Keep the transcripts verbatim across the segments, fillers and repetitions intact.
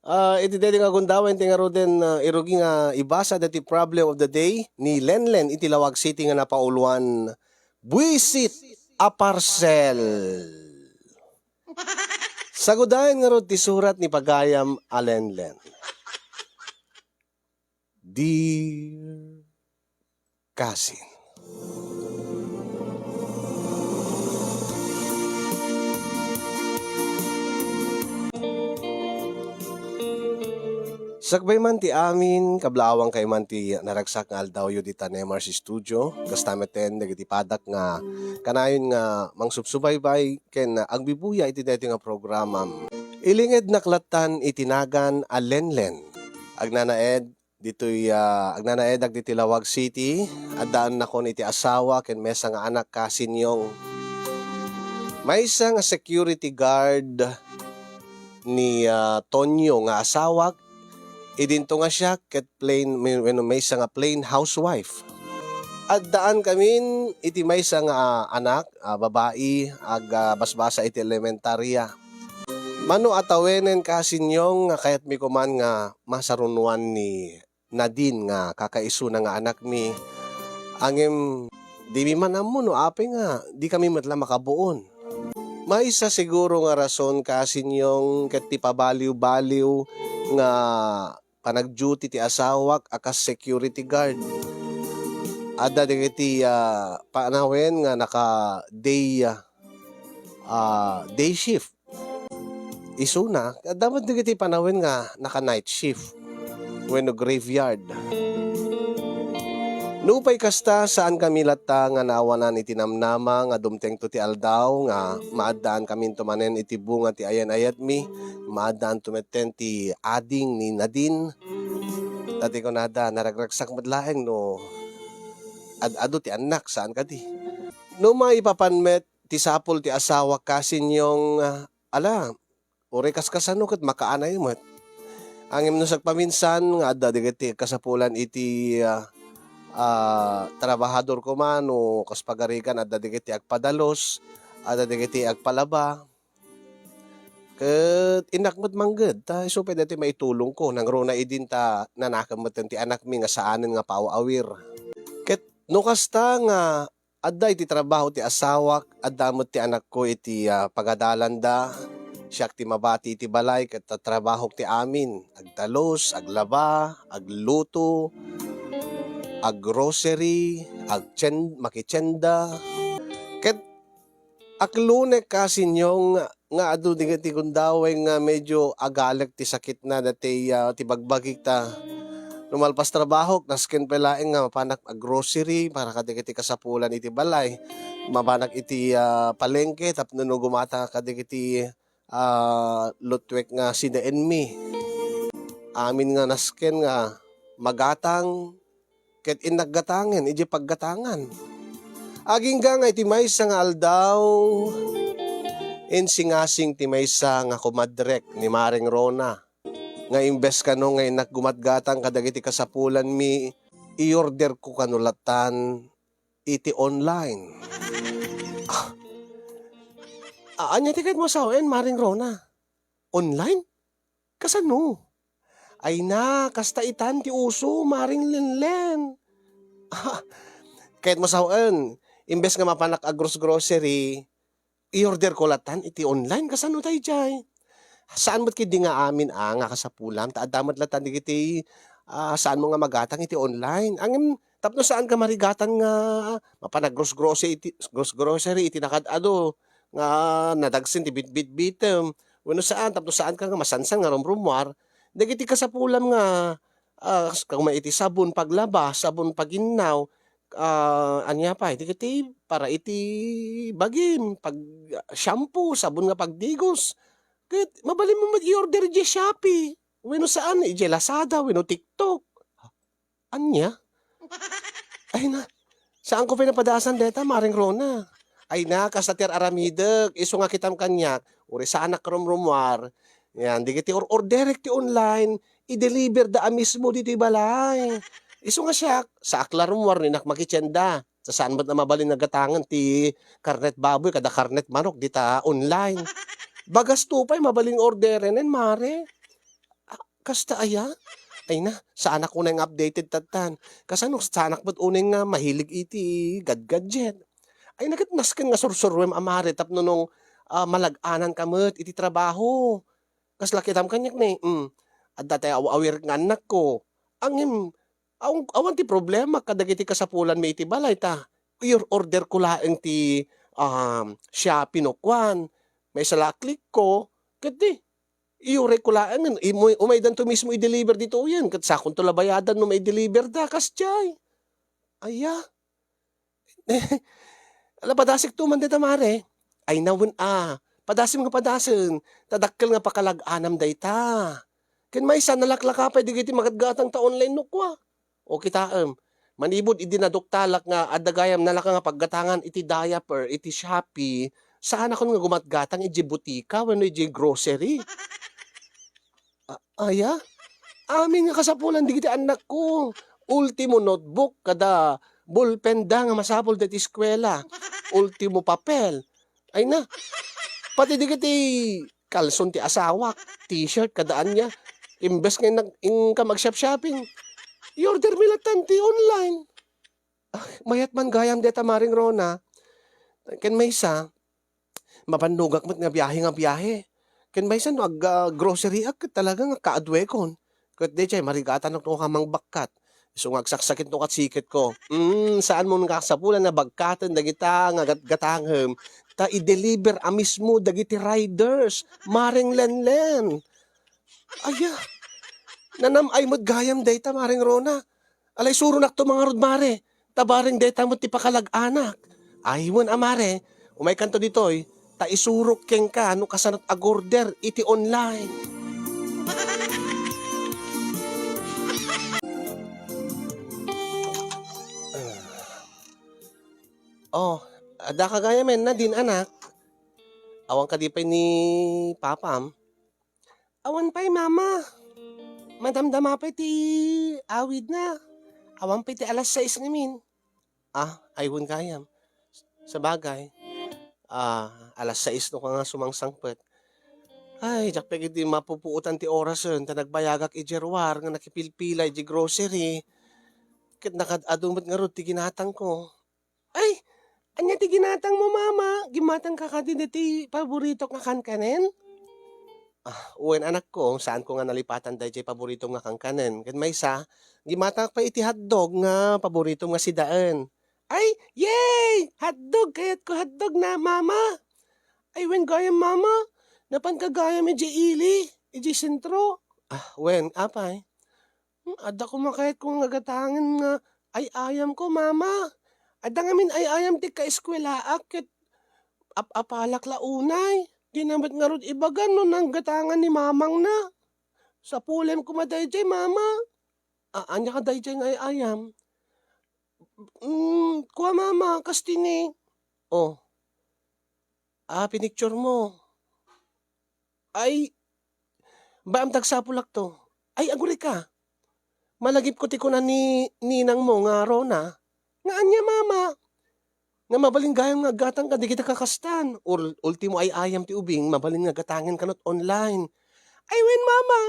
Ah, iti daytoy nga gundaway, ti ngaruden, ah, irugi nga ibasa daytoy problem of the day ni Lenlen iti Laoag City nga napauloan, "Buisit a parcel." Sagudayen ngarud ti surat ni pagayam a Lenlen. Dear Cousin. Sakbay man ti amin, kablaawang kay man ti naragsak nga aldawyo dita Nemar's Studio. Kasta metten dagiti padak nga kanayon nga mangsubsubaybay ken agbibuya iti daytoy nga programam. Ilingednak lattan iti nagan a Lenlen. Agnanaed ditoy, ah, agnanaedak ditoy Laoag City. Addaannakon iti asawa ken maysa nga anak, Cousin Yong. Maysa nga security guard ni, ah, Tonyo nga asawak, idinto nga siak ket plain, may-, wenno maysa nga plain housewife. Addaankamin iti maysa nga, ah, anak, ah, babai, ag, ah, basbasa iti elementarya. Mano a tawenen, Cousin Yong, nga kayatmi koman nga masarunoan ni Nadine nga kakaisuna nga anakmi. Ngem dimi man ammo no apay nga dikami met la makabuon. Maysa siguro nga rason, Cousin Yong, ket ti pabaliw-baliw nga panagduty ti asawak a kas security guard. Adda dagiti, ah, panawen nga naka-day, ah, day shift. Isuna, adda met dagiti panawen nga naka-night shift wenno graveyard. Nupay kasta, saankami latta nga naawanan iti namnama nga dumtengto ti aldaw nga maaddaankaminto manen iti bunga ti ayan-ayatmi, maaddaanto metten ti ading ni Nadine. Ta ti kunada, naragragsak met laeng no ad-adu ti annak, saan kadi? No maipapan met ti sapul ti asawak, Cousin Yong, ah, ala, uray kaskasano ket makaanay met. Ngem no sagpaminsan nga adda dagiti kasapulan iti, ah, ah, trabahador koma, no kas pagarigan adda dagiti agpadalus, adda dagiti agpalaba. Ket innak met mangged, ta isu pay daytoy maitulongko, nangruna idin ta nanakem metten ti anakmi nga saanen nga paaw-awir. Ket no kasta nga adda iti trabaho ti asawak, adda met ti anakko iti, ah, pagadalanda. Siak ti mabati iti balay ket trabahok ti amin. Agtalus, aglaba, agluto, aggrocery, agtien-, makitienda. Ket aklunek, Cousin Yong, nga adu dagiti gundaway nga medyo agalek ti sakitna, dati, ah, ti bagbagik ta no malpas trabahok, nasken pay laeng nga mapanak aggrocery para kadagiti kasapulan iti balay. Mapanak iti, ah, palengke tapno no gumata kadagiti, ah, lutwek nga sinaenmi. Amin nga nasken nga magatang, ket innak gatangen idiay paggatangan. Agingga nga iti maysa nga aldaw, insingasing ti maysa nga kumadrek ni Maring Rona nga imbes kano nga innak gumatgatang kadagiti kasapulanmi, i-orderko kano lattan iti online. Ah, a-, ania ti kayatmo a sawen, Maring Rona? Online? Kasano? Ay na, kasta itan ti uso, Maring Lenlen. Ah, kayatmo sawen, imbes nga mapanak a gros-, grocery, i-orderko lattan iti online. Kasano daydiay? Saan met ketdi nga amin a nga kasapulam, ta adda met lattan dagiti, ah, saanmo nga magatang iti online. Ngem tapno saanka marigatang nga mapan a gros-, grocery iti, gros-, grocery iti nakad-adu nga nadagsen ti bitbitbitem. Wenno saan, tapno saanka nga masansan nga rumrumuar dagiti kasapulam nga, ah, kas-, kagma iti sabon paglaba, sabon paginnaw, ah, ania pay, dagiti para iti bagim, pag-, shampoo, sabon nga pagdigos. Ket mabalinmo met i-order idiay Shopee, wenno saan, idiay Lazada, wenno TikTok. Ania? Ay na, saanko pay napadasan dayta, Maring Rona. Ay na, kasta ti ar-aramidek, isu nga kitam kaniak, uray saanak rumrumuar. Yan, dagiti or-orderek ti online, i-deliver da a mismo ditoy balay. Isu nga siak, saak la rummuar no innak makitienda. Ta saan met a mabalin nga gatangen ti karnet baboy kada karnet manok dita online. Bagasto pay mabalin orderenen, Mare. A-, Kasta aya? Ay na, saanak unay nga updated tattan. Kasano saanak met unay nga mahilig iti gadgadget? Ay na ket nasken nga sursuruem a mare tapno nung, ah, malag-ananka met iti trabaho. Kasla kitam kaniak ne, hmm, adda tay aw-awirek nga annakko. Ngem, aw-, awan ti problema kadagiti kasapulanmi iti balay ta i-orderko laeng ti, um, Shopee no kuan. Maysa la a clickko, ket di, iurekko laeng, imo-, umaydanto mismo i-deliver ditoyen, ket sakonto la bayadan no mai-deliverda, kasdiay. Aya. Ala, padasikto man dayta, mare. Ay, nawen a. Padasim nga padasen. Ta dakkel nga pakalag-anam dayta. Ken maysa, nalaklaka pay dagiti magatgatang ta online no kua. O, kitaem. Manipud idi naduktalak nga adda gayam nalaka nga paggatangan iti diaper, iti Shopee, saanakon nga gumatgatang iti butika wenno iti grocery. A-, aya? Amin nga kasapulan dagiti annakko. Ultimo notebook kada ballpen da nga masapul dagiti eskuela. Ultimo papel. Ay na. Pati dagiti kalson ti asawak, t-shirt kada ania. Imbes nga nag-, inka mag-shop-shopping, i-order mi lattan ti online. Ah, mayat man gayam deta, Maring Rona. Ken maysa, mabannogak met nga biahe nga biahe. Ken maysa no ag-, ah, grocery ak, ket talaga nga kaaduekon. Ket daydiay, marigatan no ka mangbakkat. Isu nga agsaksakit no kat siketko. Mm, saan mo nga kasapulan a bagkaten dagita nga gatgatangem. Ta i-deliver a mismo dagiti riders, Maring Lenlen. Aya, nanam-ay met gayam dayta, Maring Rona. Alay, suronakto mangarud, mare. Ta bareng dayta met ti pakalag-anak. Ay, wen a, mare, umaykanto ditoy, ta isurok kenka no kasanot agorder iti online. Oh, adda ka gayamen, Nadine, anak? Awan kadi pay ni papam? Awan pay, Mama. Madamdama pay ti awidna. Awan pay ti alas sais ngamin. Ah, ay, wen gayam. Sabagay, ah, alas sais no ka nga sumangsangpet. Ay, diak pay ketdi mapupuotan ti orasen, ta nagbayagak idiay ruar nga nakipilpila idiay grocery. Ket nakad-adu met ngarud ti ginatangko. Ay, ania ti ginatangmo, Mama? Gimatangka kadi daytoy paboritok nga kankanen? Ah, wen, anakko, saanko nga nalipatan daydiay paboritom nga kankanen. Ken maysa, gimatangak pay iti hotdog nga paboritom nga sidaen. Ay, yay! Hotdog! Kayatko hotdog na, Mama. Ay, wen gayam, Mama. Napanka gayam idiay ili, idiay sentro. Ah, wen, apay? Hmm, adda koma kayatko nga gatangen nga ay-ayamko, Mama. Adda ngamin ay-ayam ti kaeskuelaak ket ap-apalak la unay. Dina met ngarud ibaga no nanggatangan ni mamangna. Sapulem koma daydiay, Mama. A-, ania ka daydiay nga ay-ayam? Hmm, kua, Mama, kastini. Oh. Ah, pinicture mo. Ay, baam ta agsapulakto. Ay, agurika. Malagipko ti kuna ni ninangmo nga Rona. Nga ania, Mama? Nga mabalin gayam nga aggatang kadagita kakastan. Ul-, ultimo ay-ayam ti ubing, mabalin nga gatangen kanot online. Ay, wen, Mama.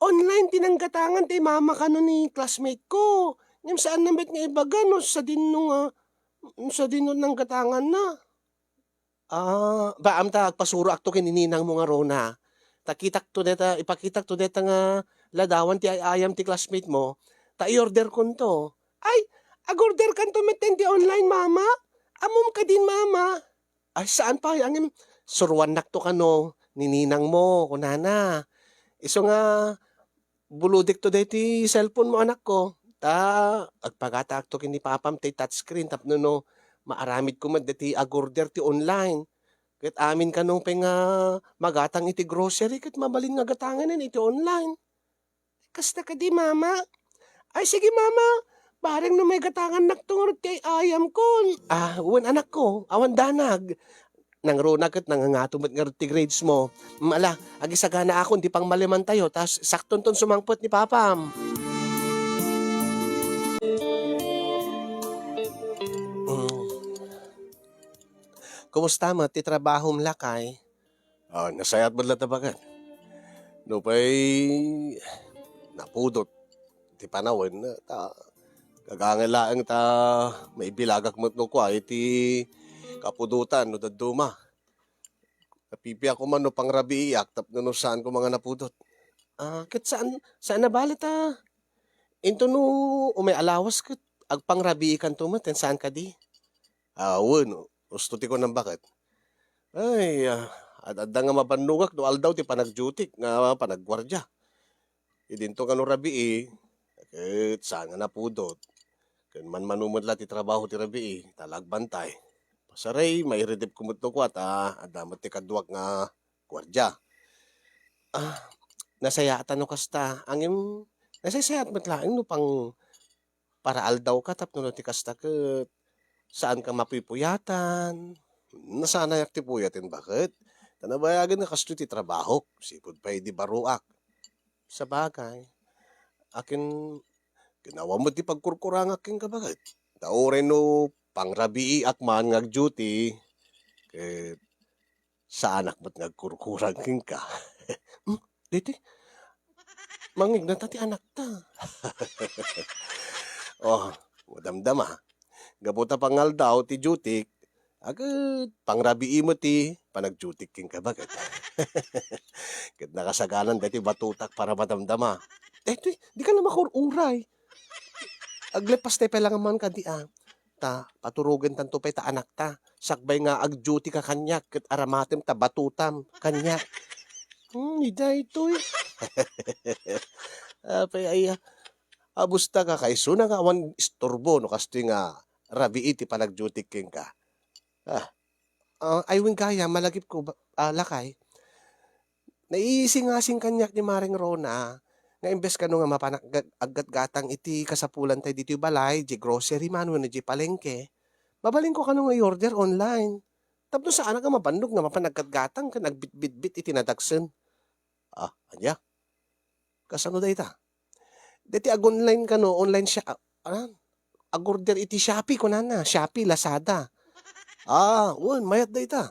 Online ti nanggatangan ti mama kano ni classmate ko. Ngem saan na met nga ibaga no sadino nga, sadino nanggatanganna. Ah, baam ta agpasuroakto ken ni ninangmo nga Rona. Ta kitakto deta, ipakitakto deta nga ladawan ti ay-ayam ti classmate mo, ta i-orderkonto. Ay, agorderkanto metten ti online, Mama? Ammom kadin, Mama? Ay, saan pay, ngem suruannakto kano ni ninangmo, kunana. Isu nga, bulodekto daytoy cellphone mo, anakko, ta agpagataakto ken ni papam ti touchscreen tapno no maaramidko met daytoy agorder ti online. Ket amin kano pay nga magatang iti grocery ket mabalin nga gatanganen iti online. Kasta kadi, Mama? Ay, sige, Mama. Bareng no maigatangannakto ngarud ti ay-ayamkon. Ah, wen, anakko, awan danag. Nangruna ket nangangato met ngarud ti grades mo. Mm, ala, agisaganaakon ti pangmalimantayo, ta saktonton sumangpet ni papam. Mm. Kumusta met ti trabahom, lakay? Ah, nasayaat met latta baket. Nupay napudot ti panawen, ta gagangay laeng ta maibilagak met no kua iti kapudotan no dadduma. Napipiak koma no pangrabiiak tapno no saan koma nga napudot. Ah, ket saan, saan a bale ta into no umay a lawas ket agpangrabiikanto met ken saan kadi? Ah, wen, husto ti kunam, baket. Ay, ah, ad-adda nga mabannogak no aldaw ti panagdutik nga panagguardia. Idinto nga no rabii, ket saan nga napudot. Ken manmano met la ti trabaho ti rabii, ta la agbantay. Pasarey, mairidipko met no kua ta adda met ti kaduak nga guardia. Ah, nasayaat no kasta. Ngem, nasaysayaat met laeng no pang para aldawka tapno no ti kasta ket saanka mapuypuyatan. Nasanayak ti puyaten, baket. Ta nabayagen nga kastoy ti trabahok. Sipud pay di baruak. Sabagay, akin, ginawa met ti pagkurkurangak kenka, baket. Ta uray no pangrabiiak man nga agduty, ket saanak met nga agkurkurang kenka. Hmm, daytoy, mangngegna ta ti anakta. Oh, madamdama. Gapu ta pangaldaw ti duty, aget, pangrabii met ti panagduty kenka, baket. Ket nakasaganan daytoy batutak para madamdama. Daytoy, dika la makur-uray. Aglepas tay pay la nga man kadi, a. Ta paturogentanto pay ta anakta. Sakbay nga agduty ka kaniak ket aramatem ta batutam kaniak. Hmm, ni daytoy. Apay aya. Abustak a kaisuna nga awan isturbo no kastoy nga rabii ti panagdutik kenka. Ah, ah, ay wen gayam, malagipko, ba-, ah, lakay. Naisingasing kaniak ni Mareng Rona nga imbes kano nga mapan aggat-, aggatgatang iti kasapulan tay ditoy balay, di grocery man wenno di palengke, mabalinko kano nga i-order online. Tapno saanak nga mabannog nga mapan aggatgatang ken agbitbitbit iti nadagsen. Ah, ania? Kasano dayta? Daytoy ag-online kano, online sha-, ah, ah, ag-order iti Shopee, kunana. Shopee, Lazada. Ah, wen, mayat dayta.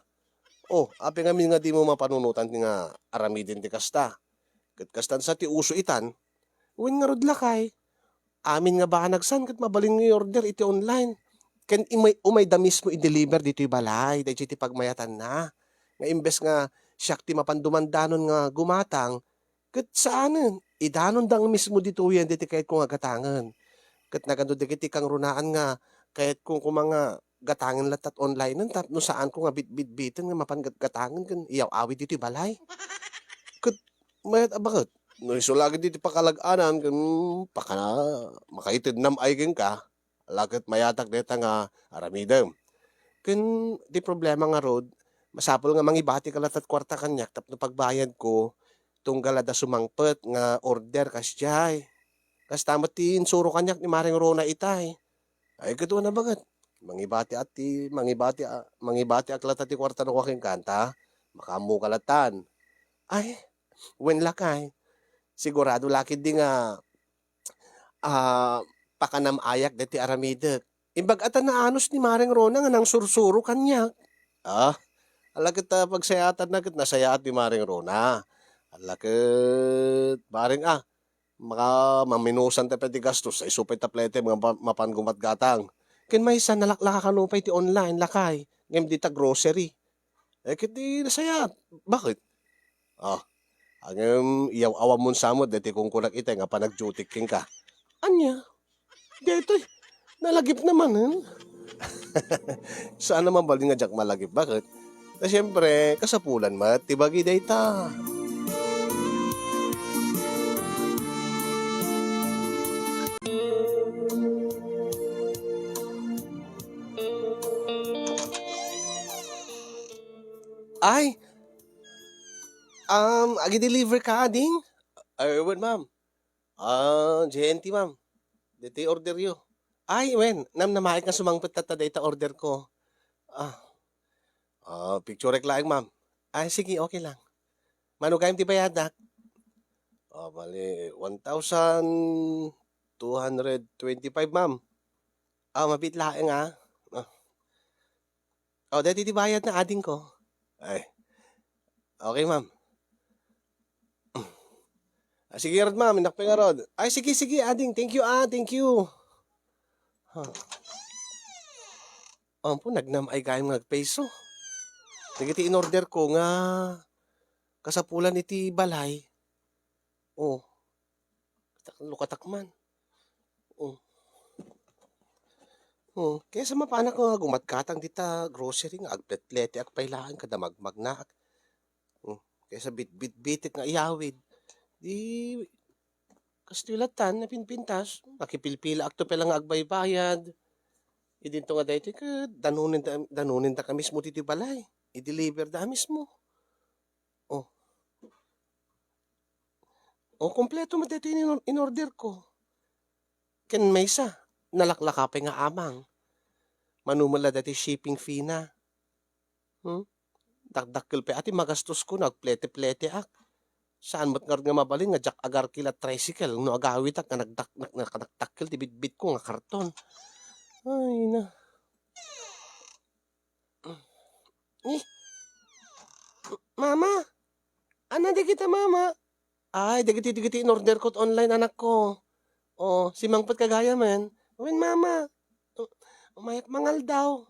Oh, apay ngamin nga dimo mapanunotan ti nga aramiden ti kasta? Ket kastan sa ti uso itan, wen ngarud lakay, amin nga banag san ket mabalin nga i-order iti online. Ken imay-, umayda mismo i-deliver ditoy balay, daytoy ti pagmayatanna. Nga imbes nga siak ti mapan dumandanon nga gumatang, ket saanen, idanonda nga mismo ditoyen daytoy kayatko nga gatangen. Ket nagano dagiti kangrunaan nga kayatko koma nga gatangen latta onlineen tapno saanko nga bitbitbiten nga mapan gatgatangen ken iyaw-awid ditoy balay. Ket mayat a baket, no isu la ket iti pakalag-anan ken pakana-, makaitednam ay kenka, ala ket mayatak dayta nga aramidem. Ken ti problema ngarud, masapul nga mangibatika latta ti kuarta kaniak tapno pagbayadko, tunggal adda sumangpet nga order kasdiay. Kasta met ti insuro kaniak ni Mareng Rona itay. Ay, ket wen a baket. Mangibati a ti, mangibati a, mangibatiak latta ti kuarta no kua kenka ta, makaammoka lattan. Ay, wen lakay. Sigurado la ketdi nga, ah, pakanam-ayak daytoy aramidek. Imbag a ta naanus ni Mareng Rona nga nangsursuro kaniak. Ah, ala ket ta pagsayaatanna ket nasayaat ni Mareng Rona. Ala ket, Mareng, ah, maka-, maminusan ta pay ti gastos, isu pay ta plete nga ma-, mapan gumatgatang. Ken maysa, nalaklaka kano pay ti online, lakay, ngem dita grocery. Eh, ket di nasayaat. Baket? Ah, ngem iyaw-awam mon sa met daytoy kunkunak itay nga panagdutik kenka. Ania? Daytoy, nalagipna manen. Saan a mabalin nga diak malagip. Baket? Ta siempre, kasapulan met ti bagi dayta. Ay, um, agi-deliver ka, ading? Ay, wen, ma'am. Ah, J N T, ma'am. Daytoy orderyo. Ay, wen, namnamaek nga sumangpet latta dayta orderko. Ah. Ah, picturek laeng, ma'am. Ay, sige, okay lang. Mano gayam ti bayadak? Ah, bali, one thousand two hundred twenty-five, ma'am. Ah, mabiit laeng, ah. Ah. Oh, daytoy ti bayadna, adingko. Ay. Okay, ma'am. Ah, sige ngarud, ma'am. Innak pay ngarud. Ay, sige, sige, ading. Thank you, ah. Thank you. Ha. Ampon, nagnam-ay gayam nga agpayso. Dagiti in-order ko nga kasapulan iti balay. Oh. Katak-, lukatak man. Oh. Oh, kaysa mapanak nga gumatgatang dita grocery nga agpletletiak pay laeng kada magmagnaak. Oh, kaysa bitbitbitek nga iyawid. Di, kastoy lattan, napinpintas, makipilpilaakto pay la nga agbaybayad. Idinto nga daytoy ket danonenta, danonenta ka mismo ditoy balay. I-deliver da mismo. Oh. Oh, kompleto met daytoy in-, in-order ko. Ken maysa, nalaklaka pay nga amang. Mano met la daytoy shipping fee na. Hmm? Dakdakkel pay a ti magastosko no agplete-pleteak. Saan met ngarud nga mabalin nga diak agarkila tricycle no agawitak nga nagdak-, nak-, nak-, nakdakkel ti bitbitko nga karton. Ay na. Eh, Mama, ania dagita, Mama? Ay, dagiti, dagiti in-order ko online, anakko. Oh, simangpet ka gayamen. Wen, Mama. Umayak mangaldaw.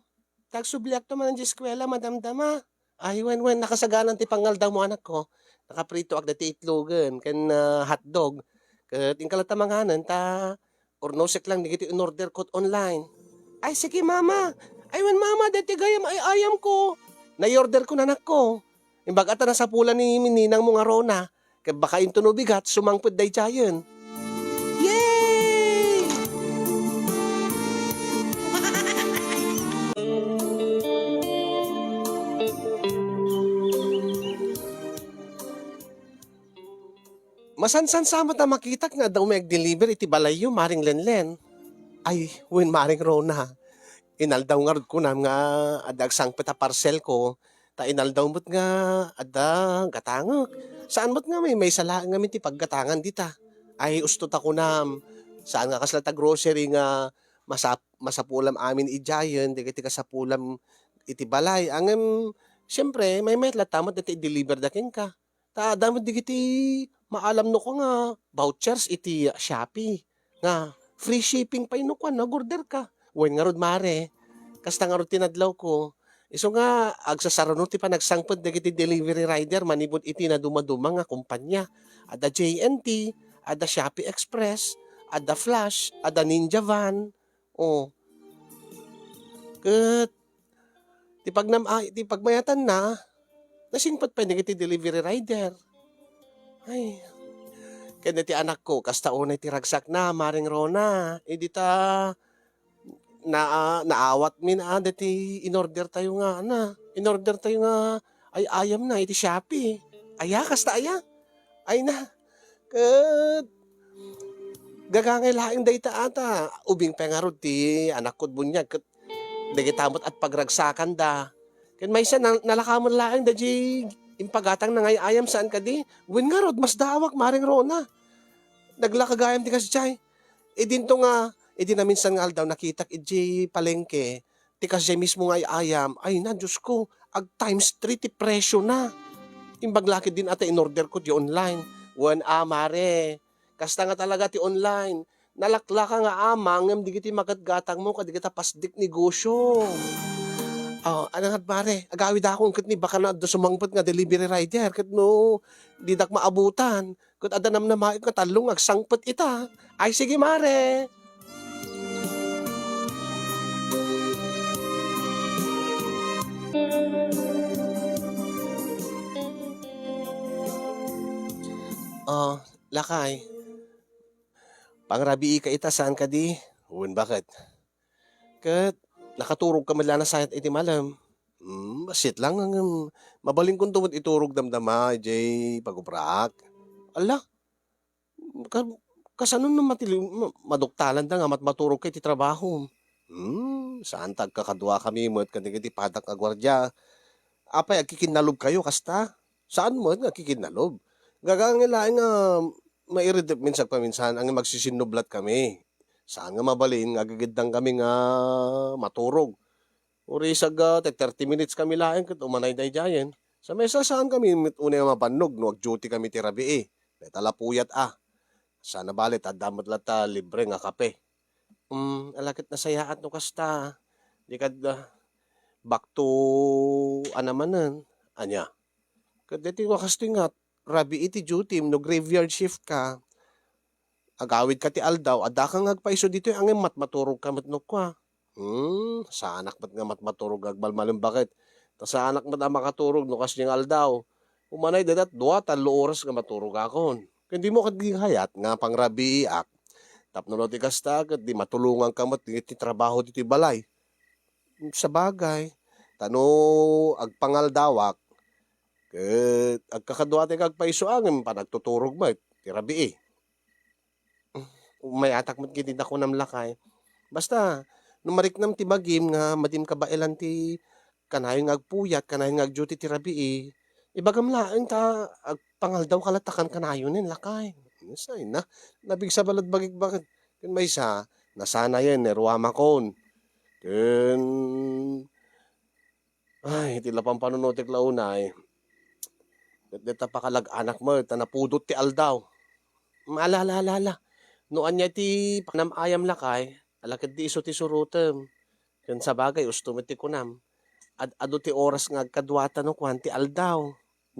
Ta agsubliakto manen idiay eskuela, madamdama. Ay, wen, wen, nakasaganan ti pangaldawmo, anakko. Nakapritoak daytoy itlogen ken, ah, hotdog. Ket inka latta manganen ta urnosek lang dagiti in-order ko online. Ay, sige, Mama. Ay, wen, Mama, daytoy gayam ay ayamko. Nai-order ko, anakko. Imbag ta nasapulan ni ninangmo nga Rona, ket baka intono bigat, sumangpet daydiayen. Yay! Masansan sa met a makitak nga adda umay agdeliver iti balayyo, Maring Lenlen. Ay, wen, Maring Rona. Inaldaw ngarud kunam nga adda agsangpet a parcelko, ta inaldaw met nga adda gatangek. Saan met nga maymaysa laeng ngamin ti paggatangan dita. Ay, usto ta kunam. Saan nga kasla ta grocery nga masap-, masapulam amin idiayen, dagiti kasapulam iti balay. Ngem, siempre, maymayat latta met dayta i-deliver da kenka. Ta adda met dagiti maalamnoka nga vouchers iti Shopee nga free shipping pay no kuan no ag-order ka. Wen ngarud, Mare, kasta ngarud ti nadlawko. Isu nga agsasarano ti panagsangpet dagiti delivery rider manipud iti nadumaduma nga kompania. Adda J N T, adda Shopee Express, adda Flash, adda Ninja Van. Oh. Ket ti pagnam-, ay, ti pagmayatanna, nasingpet pay dagiti delivery rider. Ay, ken iti anakko, kasta unay ti ragsakna, Maring Rona. Idi ta na-, naawatmi na dayta in-order tayo nga, na, in-order tayo nga ay-ayamna iti Shopee. Aya, kasta aya? Ay na, ket gagangay laeng dayta ata. Ubing pay ngarud ti anakko ket buniag ket dagita met at pagragsakanda. Ken maysa na-, nalakamen laeng daydiay impagatangna nga ay-ayam saan kadi. Wen ngarud, masdaawak, Maring Rona. Naglaka gayam ti kasdiay. Idinto nga, idi naminsan nga aldaw nakitak idiay palengke, ti kasdiay mismo nga ay-ayam, ay na, Diosko, ag times three ti presyo na. Imbag la ketdin a ta in-order ko di online. Wen a, Mare, kasta nga talaga ti online. Nalaklaka nga amang ngem dagiti magatgatangmo kadagita pasdek negosyo. Oh, ania ngarud, Mare, agawidakon ket ni baka no adda sumangpet nga delivery rider ket no didak maabutan. Ket adda namnamaek nga tallo nga agsangpet ita. Ay, sige, Mare. Oh, lakay. Pangrabiika ita, saan kadi? Wen, baket? Ket nakaturogka met la nasayat iti malem. Hmm, bassit lang, ngem mabalinkonto met iturog damdama idiay pagubrak. Ala, ka-, kasano no matili-, ma-, maduktalanda nga matmaturogka iti trabahom? Hmm, saan ta agkakaduakami met kadagiti padak a guardia. Apay, agkikinnalobkayo kasta? Saan met nga agkikinnalob. Gagangay laeng nga mairidep minsan paminsan, ngem agsisinnublatkami. Saan nga mabalin nga agigiddangkami nga maturog. Uray saga ti thirty minutes kami laeng ket umanay daydiayen. Sa maysa, saankami met unay a mabannog no ag-duty kami ti rabii. Dayta la puyat a. Saan a bale ta adda met latta libre nga kape. Hmm, ala ket nasayaat no kasta. Di kad, ah, back to anamanen. Ania? Ket daytoy nga kastoy nga rabii ti duty no graveyard shift ka. Agawidka ti aldaw, addaka nga agpaiso ditoy ngem matmaturogka met no kua. Hmm, saanak met nga matmaturog nga agmalmalem baket. Ta saanak met a makaturog no kasdiay nga aldaw. Umanay dayta dua, tallo oras nga maturogakon. Ken dimo kadi hayat nga pangrabiiak. Tapno no ti kasta, ket di matulonganka met iti trabaho ditoy balay. Sabagay, ta no agpangaldawak, ket agkakaduatay nga agpaiso ngem panagtuturog met ti rabii. Umayatak met ket ti nakunam, lakay. Basta, no mariknam ti bagim nga madim kabaelan ti kanayon nga agpuyat, kanayon nga agduty ti rabii, ibagam laeng ta agpangaldawka latta kankanayonen, lakay. Say na, napigsa balet bagik baket. Ken maysa, nasanayen, ni ruamakon. Ken Ay, iti la pampanunotek la unay, ket dayta pakalag-anak met ta napudot ti aldaw. Ala, ala, ala, ala. No ania ti panam-ayam, lakay, ala ket di isu ti surotem. Ken sabagay, usto met ti kunam. Ad-adu ti oras nga agkaduata no kuan ti aldaw.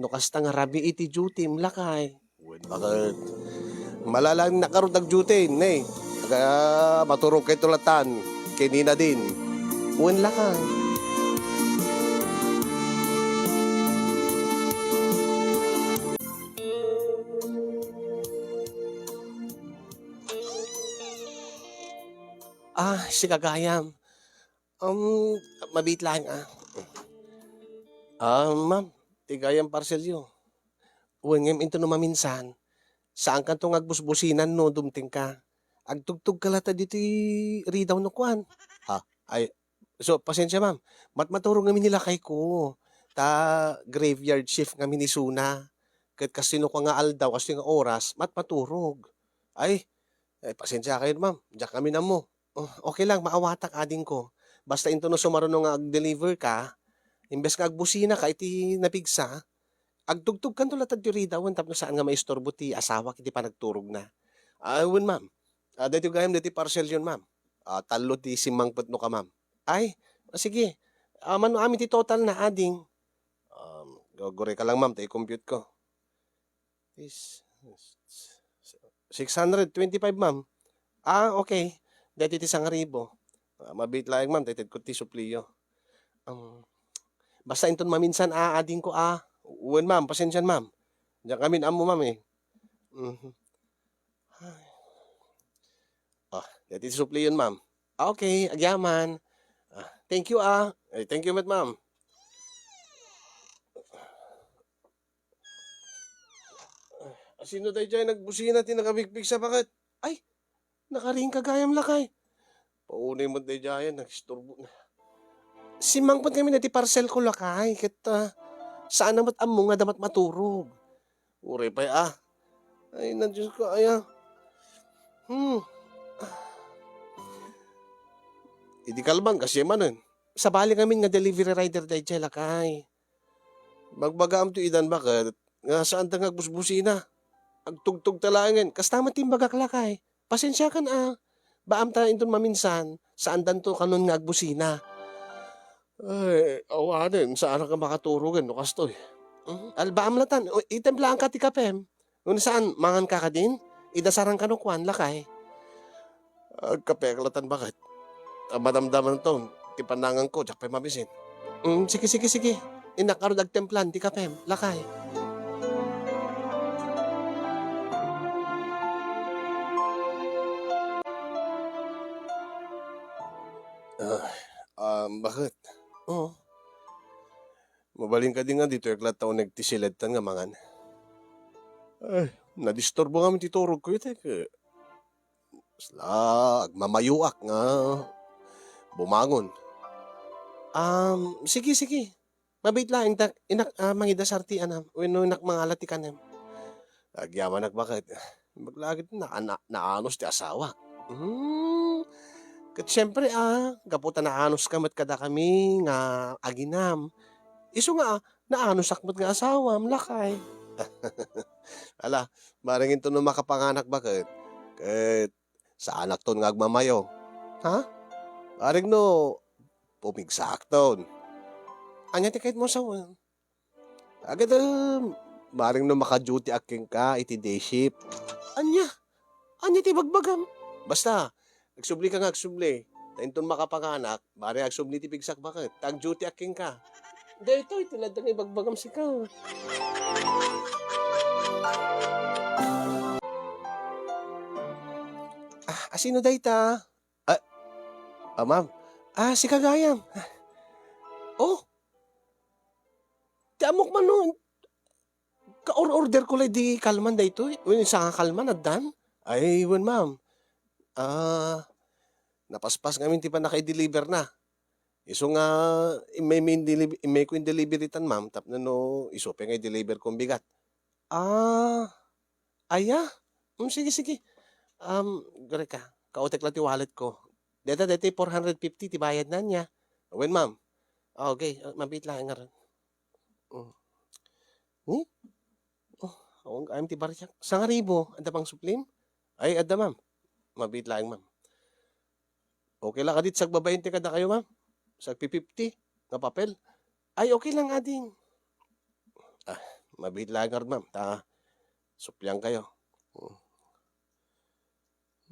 No kasta nga rabii ti duty, lakay. Wen, baket? Malala nga karud agduty, ne. Aga, maturog kay tulatan. Kenina din. Wen, lakay. Ah, si gagayam. Um, mabiit laeng, ah. Ah, ma'am, ti gayam parcelyo. Wen, ngem intono maminsan, saankanto nga agbusbusinan no dumtengka. Agtugtogka latta ditoy ridaw no kuan. Ha? Ay, so, pasensia, ma'am. Matmaturog ngamin ni lakayko. Ta graveyard shift ngamin isuna. Ket kastoy no kua nga aldaw, kastoy nga oras, matmaturog. Ay, ay, pasensiakayon, ma'am. Diak ngamin ammo. Oh, okay lang, maawatak, adingko. Basta intono sumaruno nga ag-deliver ka, imbes nga agbusinaka iti napigsa, agtugtogkanto latta ti ridawen tapno saan nga maisturbo ti asawak iti panagturogna. Ah, wen, ma'am. Ah, daytoy gayam, daytoy parcelyon, ma'am. Ah, tallo ti simmangpet no ka, ma'am. Ay, ah, sige. Ah, mano amin ti totalna, ading? Um, gu-, gureka lang, ma'am, ta i-compute ko. Is, six hundred twenty-five, ma'am. Ah, okay. Daytoy ti sangaribu. Ah, mabiit laeng, ma'am, ta itedko ti supliyo. Um, basta inton maminsan, ah, adingko, ah. Wen, ma'am, pasensian, ma'am. Diak ngamin ammo, ma'am, eh. Mhm. Ay. Ah, daytoy ti supliyon, ma'am. Ah, okay, agyaman. Ah, thank you, ah. Ay, thank you met, ma'am. Ah, sino daydiay nagbusina ti nakabigpigsa baket? Ay, nakaring ka gayam, lakay. Paunay met daydiay, nagisturbo na. Simmangpet ngamin ti parcel ko, lakay, ket, ah, saan na met ammo nga adda met maturog. Uray pay, ah. Ay, na Diyos ko, ay, ah. Hmm. Idi kalman, kasi manen. Sabali ngamin nga delivery rider daydiay, lakay. Magbagaam ti idan baket, nga saanta nga agbusbusina. Agtugtog ta laengen. Kasta met ti imbagak, lakay. Pasensiakan, ah. Baam ta inton maminsan, saandanto kanon nga agbusina. Ay, awanen, saanak nga makaturogen no kastoy. Hmm, albaam latan, o, itemplaanka ti kapem. Wenno saan, manganka kadin? Idasaranka no kuan, lakay. Agkapek latan baket. Ta madamdamanto ti pananganko, diak pay mabisin. Hmm, sige, sige, sige. Innak ngarud agtemplan ti kapem, lakay. Ah, um, baket? Oo. Mabalin kadi nga ditoy latta uneg ti siledtan nga mangan? Ay, nadisturbo ngamin ti turogko iti, ket kasla agmamayoak nga bumangon. Um, sige, sige. Mabiit laeng ta, innak, ah, mangidasar ti anam, wenno innak mangala ti kanem. Agyamanak baket. Imbag la ket na-, na-, naanus ti asawa. Hmm. Ket siempre, ah, gapu ta naanuska met kadakami nga aginam. Isu nga, ah, naanusak met nga asawam, lakay. Ala, bareng inton no makapanganak baket, ket saanakton nga agmamayo. Ha? Bareng no pumigsakton. Ania ti kayatmo sawen? Agad, ah, bareng no maka-duty ak kenka iti day shift. Ania? Ania ti bagbagam? Basta, agsubli ka nga agsubli. Ta inton makapanganak, bareng agsubli ti pigsak baket. Ta ag-duty ak kenka. Daytoy ti ladda nga ibagbagam sika. Ah, asino dayta? Ah, ah, ma'am. Ah, sika gayam. Oh, ti ammok man no, ka-or-order ko lay di kalman daytoy. Wen, sa nga kalman, addan? Ay, wen, ma'am. Ah, napaspas ngamin ti pannaka-deliver na. Isu nga, immay mi in-deliv-, immay ko in-deliver itan, ma'am, tapno no isu pay nga i-deliver ko bigat. Ah, aya? Mm, sige, sige. Um, gari ka, kautek la ti wallet ko. Deta, deta, four hundred fifty ti bayad na niya. Wen, ma'am. Ah, okay, ah, mabit lang nga ron. Mm. Ni? Oh, awang ayam ti baryak. Sangaribo, adda pang suplim? Ay, adda, ma'am. Mabit lang, ma'am. Okay lang, kadit sagbabain ti kadakayo, ma'am? Sagpi-fifty nga papel? Ay, okay lang, ading. Ah, mabit lang, ma'am. Ta, supplian kayo. Hmm.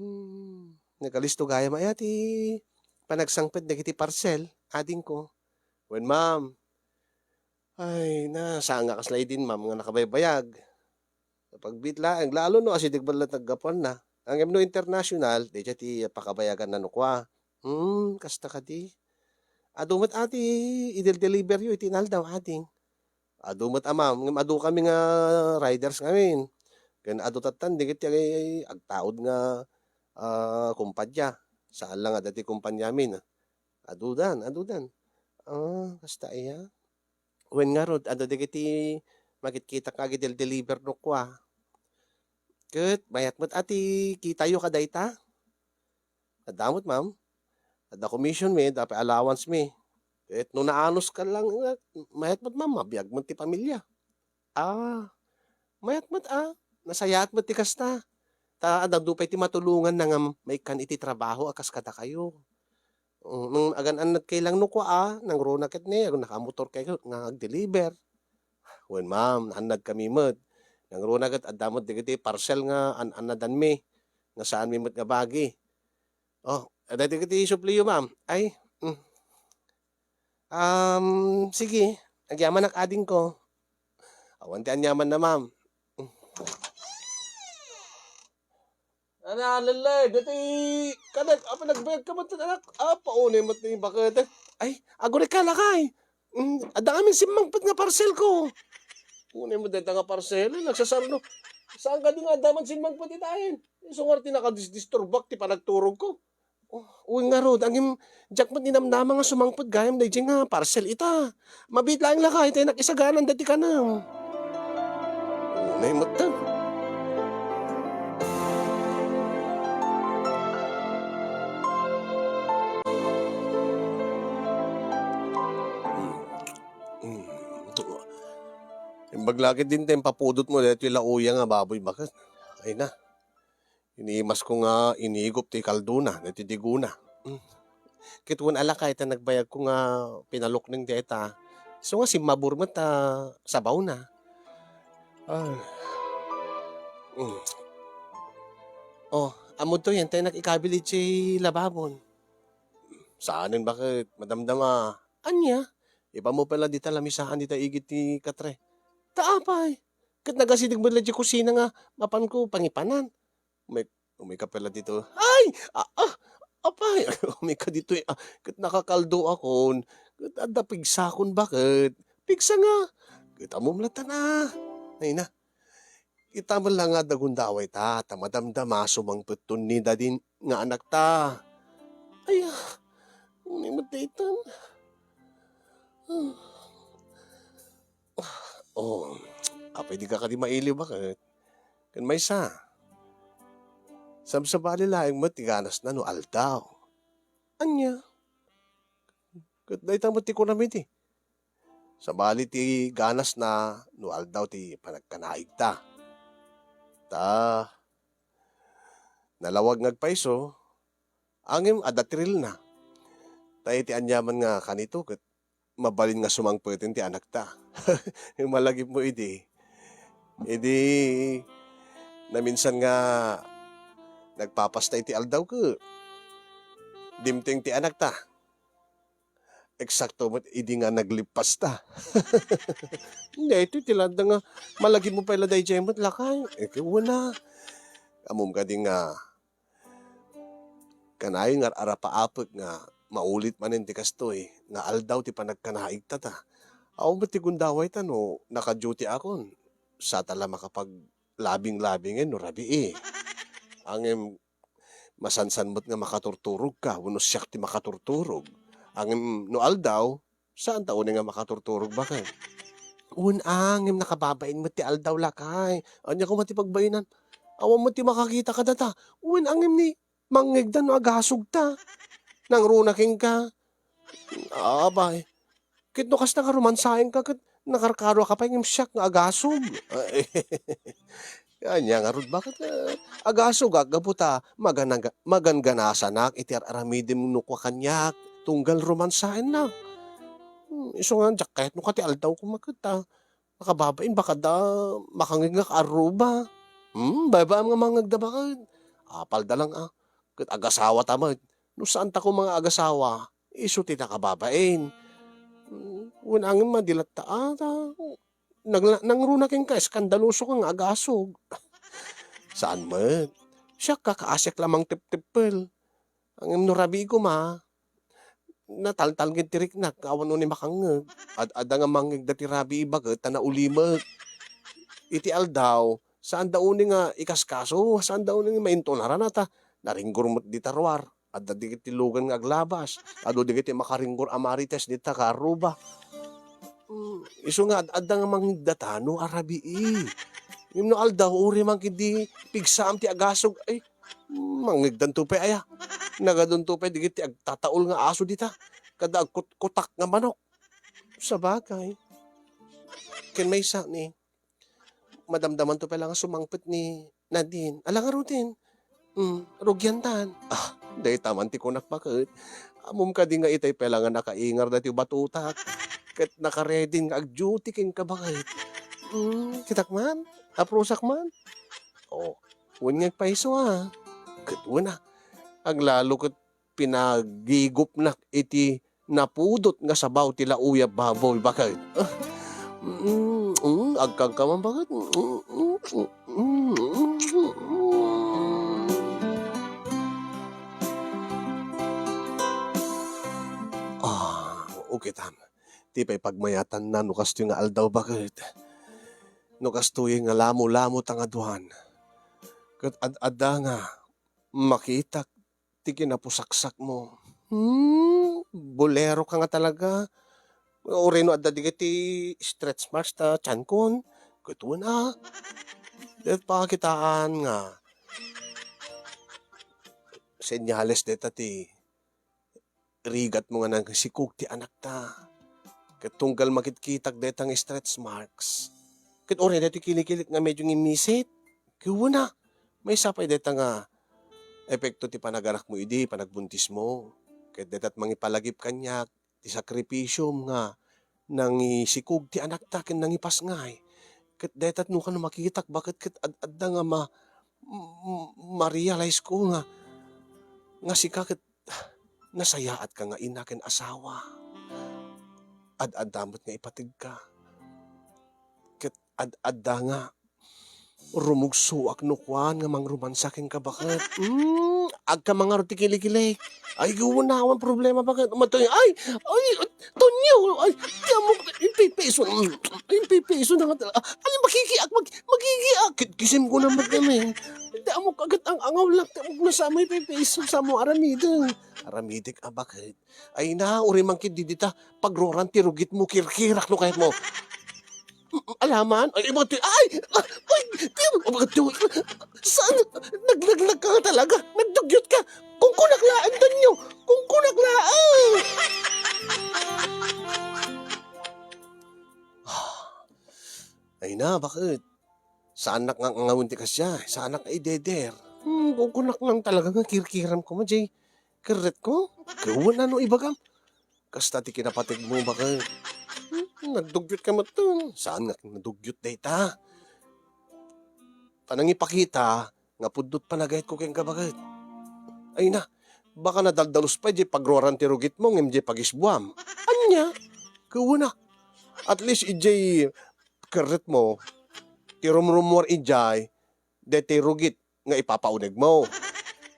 Hmm. Nakalisto gayam aya ti panagsangpet dagiti parcel, adingko. Wen, ma'am. Ay, na, saan nga kasla idin, ma'am, nga nakabaybayag. Pagbiit laeng, lalo no asideg met la ti aggapuanna. Ngem no international, dayta ti pakabayaganna no kua. Hmm, kasta kadi. Adu met a ti idel-deliver yo iti inaldaw, ading. Adu met a, ma'am, ngem adu kami nga riders ngamin. Ken adu tattan, dagiti agtaud nga, ah, kumpanya. Saan la nga dati kumpanya amin. Adudan, adudan. Ah, kasta aya. Wen ngarud, adu dagiti makitkitak nga agidel-deliver no kua. Ket mayat met a ti kitayo kadayta? Adda met, ma'am. Adda commission mi, adda pay allowance mi. Ket no naanus ka lang, eh, mayat met, ma'am, mabiag met ti pamilya. Ah, mayat met, ah. Nasayaat met ti kasta. Ta adda pay ti matulonganna nga maikkan iti trabaho a kas kadakayo. Mm, nang agan-annad kay lang no kua, ah, nangruna ket ni, nakamotor kay nga agdeliver. Wen, ma'am, naannad kami met. Nangruna ket adda met dagiti parcel nga an-annadanmi, nga saanmi met nga bagi. Oh, adda dagiti supliyo, ma'am. Ay, mm. Um, sige, agyamanak adingko. Awan ti aniamanna, ma'am. Ana, lallay, dati, kanak, apa nagbayag ka met, anak? Ah, paunay met ni baket. Ay, aguri ka, lakay. Mm, adda ngamin simmangpet nga parcel ko. Unay met dayta nga parcel, eh, nagsasarno. Saan kadi nga adda man simmangpet itayen? Isu nga ti nakadisdisturbak ti panagturog ko. Oh, uy, ngarud, ngem diak met ninamnama nga sumangpet gayam daydiay nga parcel ita. Mabiit laeng lakay, ta innak isaganan dati kanam. Unay met ta. Hmm. Hmm. Imbag la ket din ta impapudot mo daytoy la uya nga baboy baket. Ay na. Inimas ko nga inigop ti kaldona, daytoy digona. Hmm. Ket wen a lakay ta nagbayag ko nga pinalukneng dayta. Isu nga simmabur met ta sabawna. Ah. Hmm. Oh, ammodto yan, ta innak ikabil idiay lababon. Saanen baket, madamdama. Ania? Ipammupela dita lamisaan dita igid ti katre. Ta apay? Ket nagasideg met la diay kusina nga mapanko pangipanan. Umay-, umayka pay la dito. Ay! Ah, ah! Apay! Umayka ditoy, ah, ket nakakaldoakon. Ket adda pigsakon baket. Pigsa nga. Ket ammom latta na. Ay na. Ita met la nga adda gundaway ta, ta madamdama sumangpetton ni dadin nga anakta. Ay, ah, uni met daytan. Ah. Oh, apay di ka kadi mailiw baket? Ken maysa, sabsabali laeng met ti ganasna no aldaw. Ania? Ket dayta met ti kunam idi. Sabali ti ganasna no aldaw ti panagkanaigta. Ta, nalawag nga agpayso, ngem adda thrill na. Ta iti aniaman nga kanito ket mabalin nga sumangpeten ti anakta. Malagipmo idi. Idi naminsan nga nagpapasta iti aldaw ket dimteng ti anakta. Eksakto met idi nga naglippasta. Daytoy ti landa nga malagipmo pay la daydiay met lakay. Eh, ket wen a. Ammom kadi nga kanayon nga ar-arapaapek nga maulit manen ti kastoy nga aldaw ti panagkanaigta ta. Awan met ti gundawayta no naka-duty akon. Sata la makapaglabing-labingen no rabii. Ngem masansan met nga makaturturogka wenno siak ti makaturturog. Ngem no aldaw, saanta unay nga makaturturog baket. Wen a, ngem nakababain met ti aldaw lakay. Ania koma ti pagbainan? Awan met ti makakita kadata. Wen a, ngem ni mangngegda no agasogta. Nangruna kenka. Abay. Ket no kasta nga romansaenka ket nakarkaroaka pay ngem siak nga agasog. Ania ngarud, baket, eh, agasogak gapu ta maganaga-, maganganasanak iti ar-aramidem no kua kaniak, tunggal romansaennak. Hmm, isu nga diak kayat no kua ti aldaw koma ket ta makababain, baka da makangngegak a ruba. Hmm, babaam nga mangngegda baket. Apalda lang a, ket agasawata met. No saanta koma nga agasawa, isu ti nakababain. Hmm, wen a ngem madi latta a, ta, nagla-, nangruna kenka, eskandalosoka nga agasog. Saan met. Siak, kakaasiak la mangtepteppel. Ngem no rabii koma, nataltalged ti riknak, awan unay makangngeg. Ad-adda nga mangngegda ti rabii baket ta naulimek. Iti aldaw, saanda unay nga ikaskaso, saanda unay nga maintunaran a ta naringgor met dita ruar. Adda dagiti lugan nga aglabas. Adu dagiti makaringgor a marites dita karuba. Mm, isu nga ad-adda nga mangngegda ta no a rabii. Ngem no aldaw, uray man ketdi pigsaam ti agasog, ay, mangngegdanto pay aya. Nagadunto pay dagiti agtataol nga aso dita. Kada agkutkutak nga manok. Sabagay. Ken maysa ni, madamdamanto pay la nga sumangpet ni Nadine. Ala ngaruden? Hmm, rugiantan. Ah, dayta man ti kunak baket. Ammom kadi nga itay pay la nga nakaingar daytoy batutak. Ket nakaredin nga agduty kenka baket. Hmm, kitak man? Aprusak man? Oh, wen nga agpayso a. Ket wen a. Aglalo ket pinagigupnak iti napudot nga sabaw ti lauyab baboy baket. Ah, mm, mm, agkagkaman baket. Mm, mm, mm, mm. Ah, ukitam. Ti pay pagmayatanna no kastoy nga aldaw baket. No kastoy nga lamo-lamo ta nga duan. Ket ad-adda nga makitak ti kinapusaksakmo. Hmm, bolero ka nga talaga. Uray no adda dagiti stretch marks ta tiankon, ket wen a. Dayta pakitaan nga senyales dayta ti rigatmo nga nangsikog ti anakta. Ket tunggal makitkitak dayta nga stretch marks. Ket uray daytoy kilikilik nga medyo ngimmisit, ket wen a, maysa pay dayta nga epekto ti panaganakmo idi panagbuntismo. Ket dayta ti mangipalagip kaniak ti sakripisiom nga nangisikog ti anakta ken nangipasngay. Ket dayta no kano makitak baket ket ad-adda nga ma-, m-, ma-realize ko nga, nga sika ket nasayaatka nga ina ken asawa. Ad-adda met nga ipategka. Ket ad-adda nga rumugsoak no kuan nga mangromansa kenka baket. Hmm, agka mangarud ti kilikilik. Ay, gunawan problema baket. Umatoy, ay, ay, Tonyo, ay, ti ammok, ipipiso, ipipiso na nga talaga. Ay, makikiak, mag-, makikiak. Kit-, kisim ko na magkami. Ti ammok, agad ang angaw lang, ti ammok na sa may pipiso, sa mo aramideng. Aramidek a baket. Ay na, uri man kit didita, pagroran ti rugit mo, kirkirak no kayat mo. Alaman? Ay, iba ti, ay! Ah, ay! Ti, oh, bakit ti, saan? Naglaglag ka nga talaga. Nagdugyot ka. Kung kunak laang, Tonyo. Kung kunak laang. Ah, baket? Saanak nga angawen ti kasdiay, saanak nga ideder. Hmm, kukunak lang talaga nga kirkiram ko, madi. Kerretko? Ket wen no ibagam. Kasta ti kinapategmo, baket. Hmm, nagdugyot ka met. Saan nga nadugyot dayta? Ta nangipakita nga pudno ti panagayatko kenka, baket. Ay na, baka nadaldalus pay diay pagruaran ti rugitmo ngem diay pagisbuam. Ania? Ket wen a. At least idiay kerretmo, ti rumrumuar idiay, daytoy rugit nga ipapaunegmo.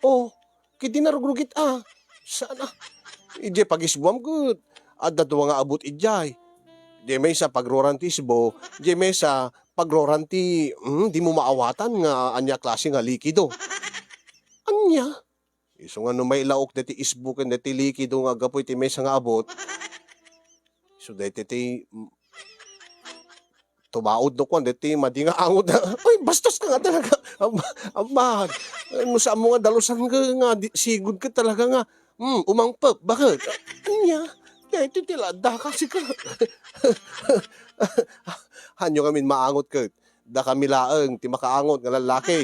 Oh, ket di narugrugit a. Saan a. Idiay pagisbuam ket adda dua nga abut idiay. Diay maysa pagruaran ti isbo, diay maysa pagruaran ti, hmm, dimo maawatan nga ania klase nga likido. Ania? Isu nga no mailaok daytoy isbo ken daytoy likido nga aggapu iti maysa nga abut, isu daytoy ti, mm, tumaod no kuan, daytoy madi nga angot. Uy, bastos ka nga talaga. Am-, ammag. No saanmo nga dalusan nga, nga di, sigud ka talaga nga, hmm, umangpep. Baket? Ania? Daytoy ti ladda kasi ka. Hanyo ngamin maangot ket. Dakami laeng ti makaangot nga lallaki.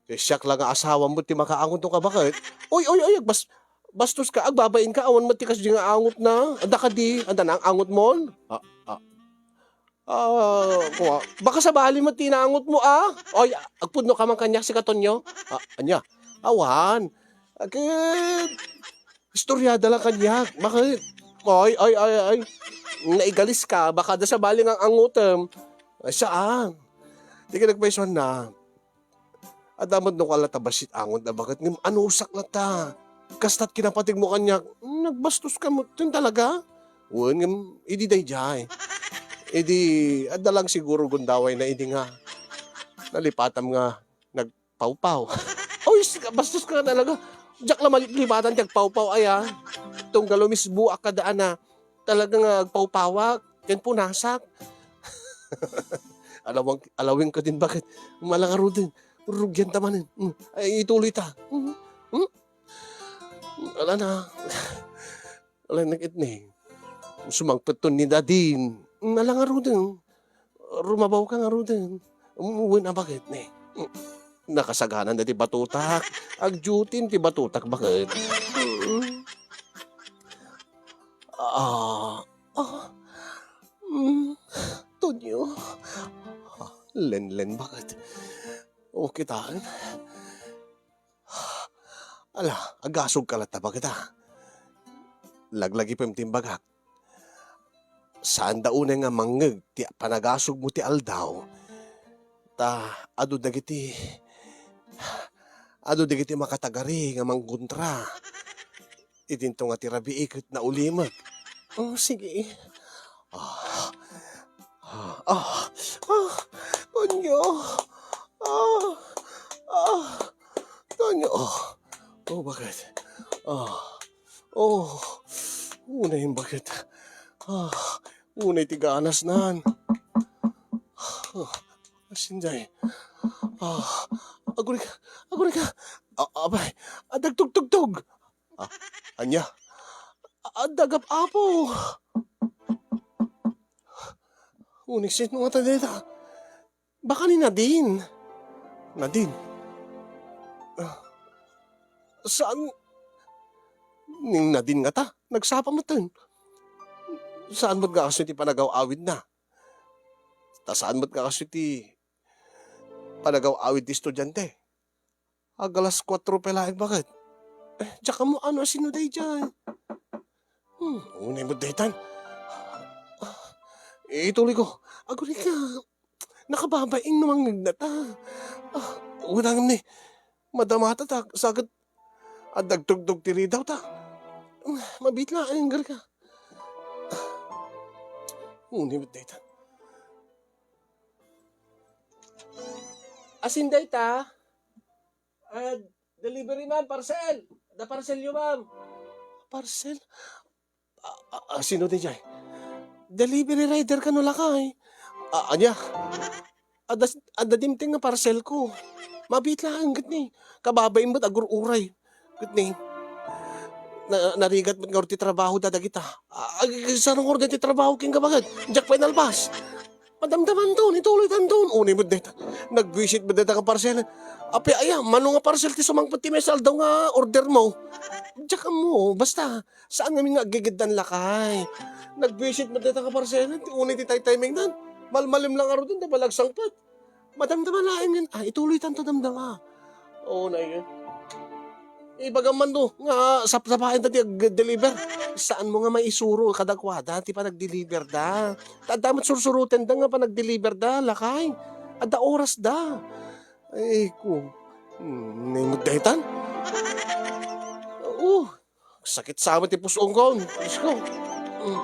Kay siak la nga asawam met ti makaangot no kabaket. Oy, oy, oy, agbas-, bastos ka, agbabain ka, awan met ti kasdi nga angot na. Adda kadi, adda na ang angot mon? Ah, ah. Ah, kua-, baka sabali met ti naangot mo, ah. Oy, agpudno ka man kaniak, sika Tonyo. Ah, ania? Awan. Akin, istoriada lang kaniak. Bakit? Oy, oy, oy, oy. Naigalis ka, baka adda sabali nga angutem. Ay, saan? Di ka nagpaisuan na. Adda met no kala ta bassit angot a baket ngem anusak latta. Kasta't kinapategmo kaniak, nagbastos ka met ken talaga? Wen ngem idi daydiay. Idi adda lang siguro gundawayna idi nga nalipatam nga nagpawpaw. Oy, s-, bastos ka talaga. Diak la malipatan ti agpawpaw aya. Tunggal umisbuak kada ana. Talaga nga agpawpawak ken punasak. Alawang, alawing ka din, baket? Mala ngaruden. Rugian ta manen. Hmm. Ay, ituloy ta. Hmm. Hmm? Ala na. Ala na, ketdi. Sumangpet ton ni Nadine. Hmm, ala ngaruden. Rumabaw ka ngaruden. Hmm, wen a, baket, ne? Hmm. Nakasagana ti batutak. Agdiutin ti batutak, baket? Hmm. Ah, ah, mm, Tonyo. Ah, Lenlen, baket? O, kitaen. Ala, agasog ka latta, baket, a? Laglagipem ti imbagak. Saanda unay nga mangngeg ti panagasogmo ti aldaw. Ta adu dagiti, adu dagiti makatagari nga manggontra. Idinto nga ti rabii ket naulimek. Oh, sige. Ah, ah, ah, ah, Tonyo. Ah, ah, Tonyo. Oh, oh, baket? Ah, oh, unay, baket? Ah, unay ti ganasnan. Ah, asinday. Ah, agurika, agurika. Ah, abay, adda agtugtugtog. Ah, ania? Adda agap-apo. Uniksin, no ngata dayta? Baka ni Nadine. Nadine? Ah, saan? Ni Nadine ngata, nagsapa metten. Saan met nga kastoy ti panagaw-awidna? Ta saan met nga kastoy ti panagaw-awid ti estudiante? Ag alas kuatro pay laeng, baket? Eh, diak ammo no asino daydiay. Hmm, unay met daytan. Ah, ituloy ko. Agurika, nakababain no mangngegna ta. Ah, unangem ni, madamata ta, saket adda agtugtog ti ridaw ta. Hmm, mabiit laeng, agurika. Ah, unay met daytan. Asin dayta? Ah, delivery, ma'am, parcel. Da parcel yo, ma'am. Parcel? Ah, ah, ah, sino daydiay? Delivery rider kano, lakay? Ah, ania? Adda, adda dimteng nga parcel ko. Mabiit laeng, ketdi. Kababain met agur-uray. Ketdi. Na, narigat met ngarud ti trabaho da dagita. Ah, ag-, saan ngarud ti trabaho kenka, baket? Diak pay nalpas. Madamdamanton, ituloytanton. Unay met dayta. Nagbuisit met dayta nga parcel. Apay aya, mano nga parcel ti sumangpet ti maysa aldaw nga order mo? Diak ammo, basta, saan ngamin nga aggigiddan lakay. Nagbuisit met dayta nga parcel, ti unay ti tay-timingnan. Malmalem lang ngaruden, ta panagsangpet. Madamdama laeng ngan, ah, ituloytanto damdama. Oo, na yun. Ibagam man to, nga sapsapaen ta ti ag-deliver. Saan mo nga maisuro kadakuada ti panag-deliver da? Ta adda met sursuruten da nga panag-deliver da, lakay. Adda oras da. Ay, ko. Hmm, naimut daytan? Oo. Sakit sa amin ti pus-ong kon. Diyos ko. Mm.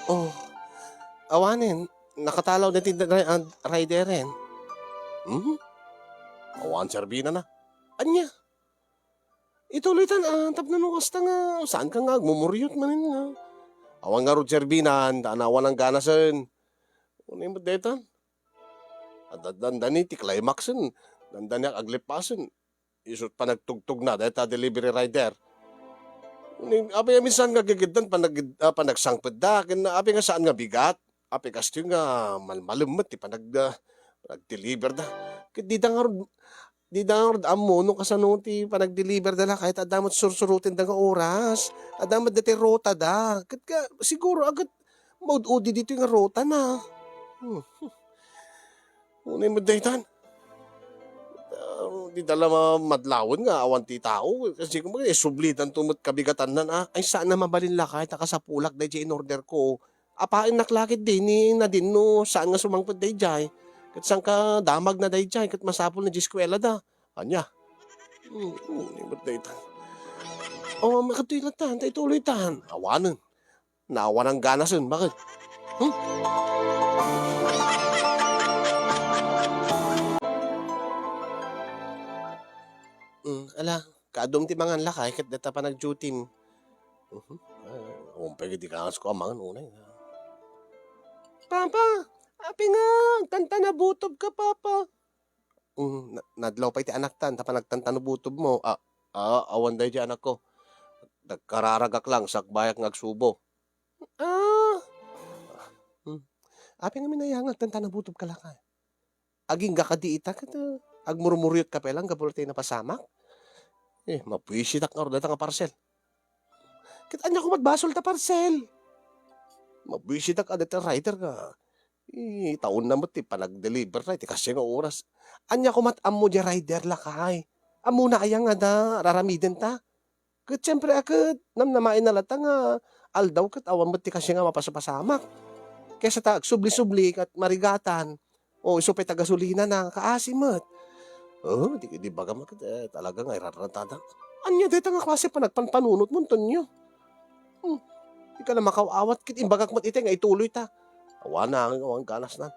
Oh, awanen, nakatalaw na ti ri-, ah, rideren. Hmm? Awan serbina na. Anya? Ituloytan, ah, tapno no kasta nga, saan ka nga agmumuriot manen nga. Awan nga rod serbinan, ta awan ang ganasen. Unay mo detan. Ad-, ad-, dandani ti climaxen, dandani ak-, aglipasen. Isut panagtugtog na, dayta delivery rider. Ni, apay a minsan nga gigiddan, panag-, ah, panagsangpet da, ken apay nga saan nga bigat, apay kastoy nga malmalem met ti panag-, ah, panag-deliver da. Ket dida ngarud, dida ngarud ammo no kasano ti panag-deliver da lakay, ta adda met sursuruten da nga oras, adda met dayta rota da. Ket ka, siguro, agat, maud-udi ditoy nga rota na. Hmm. Unay met daytan. Ah, di da la ma-, madlawen nga awan ti tao. Kasi kung baga, eh, sublitan to met kabigatannan, ah. Ay, saan na mabalin lakay, ta kasapulak dayjay in-order ko. Apaennak la ketdi ni Nadine no saan nga sumangpet dayjay. Ket saan ka damag na dayjay, ket masapul na di eskuela da. Anya? Hmm, hmm, unay met daytan. Oh, makatuy na tan, ta ituloy tan. Awanen. Naawan ang ganasen, bakit? Hmm? Hmm, ala, kaadum ti mangan lakay, ket dayta panagdutim. Mhm. Ah, umpay di kangas ko a mangan unay. Papa, apay nga agtantanabutob ka, Papa? Hmm, na-, nadlaw pay ti anaktan, ta panagtantanabutob mo. Ah, ah, awan daydi anakko. Nagkararagak lang, sakbayak nga agsubo. Ah. Hmm. Apay ngamin aya nga agtantanabutob ka lakay? Agingga kadi ita ket, ah, agmurmuriot ka pay lang gapu ta napasamak? Eh, mabuisitak ngarud dayta nga parcel. Ket ania koma ti basol ta parcel? Mabuisitak a dayta rider nga, eh, taonna met ti panag-deliver na iti kastoy nga oras. Ania koma ti ammo diay rider lakay? Ammona aya nga adda raramidenta? Ket siempre a ket namnamaenna latta nga aldaw ket awan met ti kastoy nga mapasapasamak. Kaysa ta agsubli-subli ket marigatan, o isu pay ta gasolinana, kaasi met. Oh, di, di bagam ket, eh, talaga nga irarantadang. Ania dayta nga klase panagpanpanunotmo, Antonio? Hmm, di ka la makaw-awat ket imbagak met iti nga ituloy ta. Awan nangin, awan ganasnan.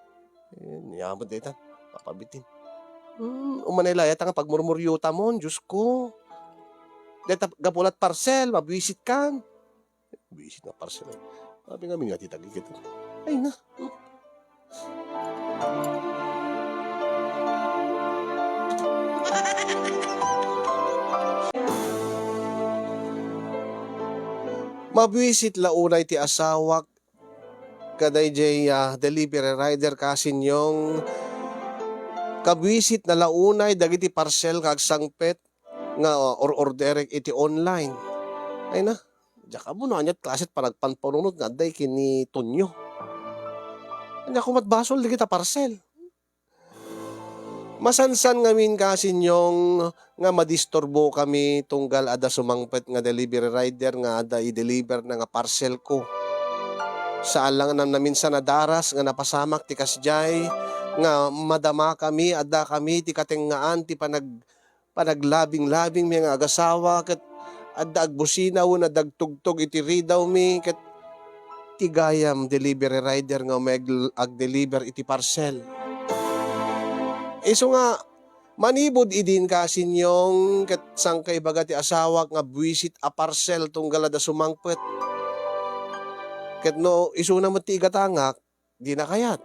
Eh, nia met daytan, mapabitin. Hmm, umanay la ita nga pagmurmuriotamon, Diyos ko. Dayta gapu la ti parcel, mabuisit kan. Buisit nga parcel, eh. Apay ngamin nga ti tagikit. Ay na. Hmm. Mabuisit la unay ti asawak kadaydiay, ah, delivery rider, Kasinyong. Kabuisit na la unay dagiti parcel nga agsangpet nga, ah, or-orderek iti online. Ay na, diak ammo no ania ti klase ti panagpanpanunot nga adda ken ni Tonyo. Ania koma ti basol dagita parcel? Masansan ngamin, Kasinyong, nga madisturbokami tunggal adda sumangpet nga delivery rider nga adda i-deliver na nga parcel ko. Saan lang a naminsan a daras nga napasamak ti kasdiay nga madamakami, addakami ti katengngaan ti panag-, panaglabinglabingmi nga agasawa ket adda agbusina wenno adda agtugtog iti ridawmi ket ti gayam delivery rider nga umay ag-, ag-deliver iti parcel. Isu nga, manipud idin, Kasinyong, ket sangkaibaga ti asawak nga buisit a parcel tunggal adda sumangpet. Ket no isuna met ti igatangak, dina kayat.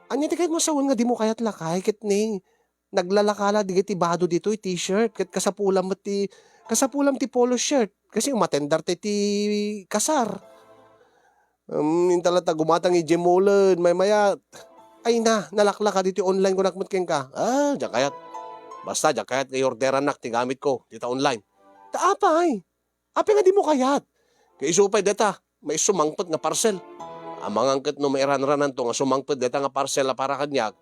Ania ti kayatmo a sawen nga dimo kayat lakay ket ni naglalakala digiti bado ditoy, t-shirt, ket kasapulam met ti, kasapulam ti polo shirt, kasi umatendar ti, ti kasar. Em, inta latta gumatang idiay mall-en, maymayat. Ay na, nalaklaka ditoy online kunak met kenka. Ah, diak kayat. Basta, diak kayat nga i-orderannak ti gamitko, dita online. Ta apay? Apay nga dimo kayat? Ket isu pay deta, may sumangpet nga parcel. Amangan ket no mairanrananto nga sumangpet deta nga parcel a para kaniak,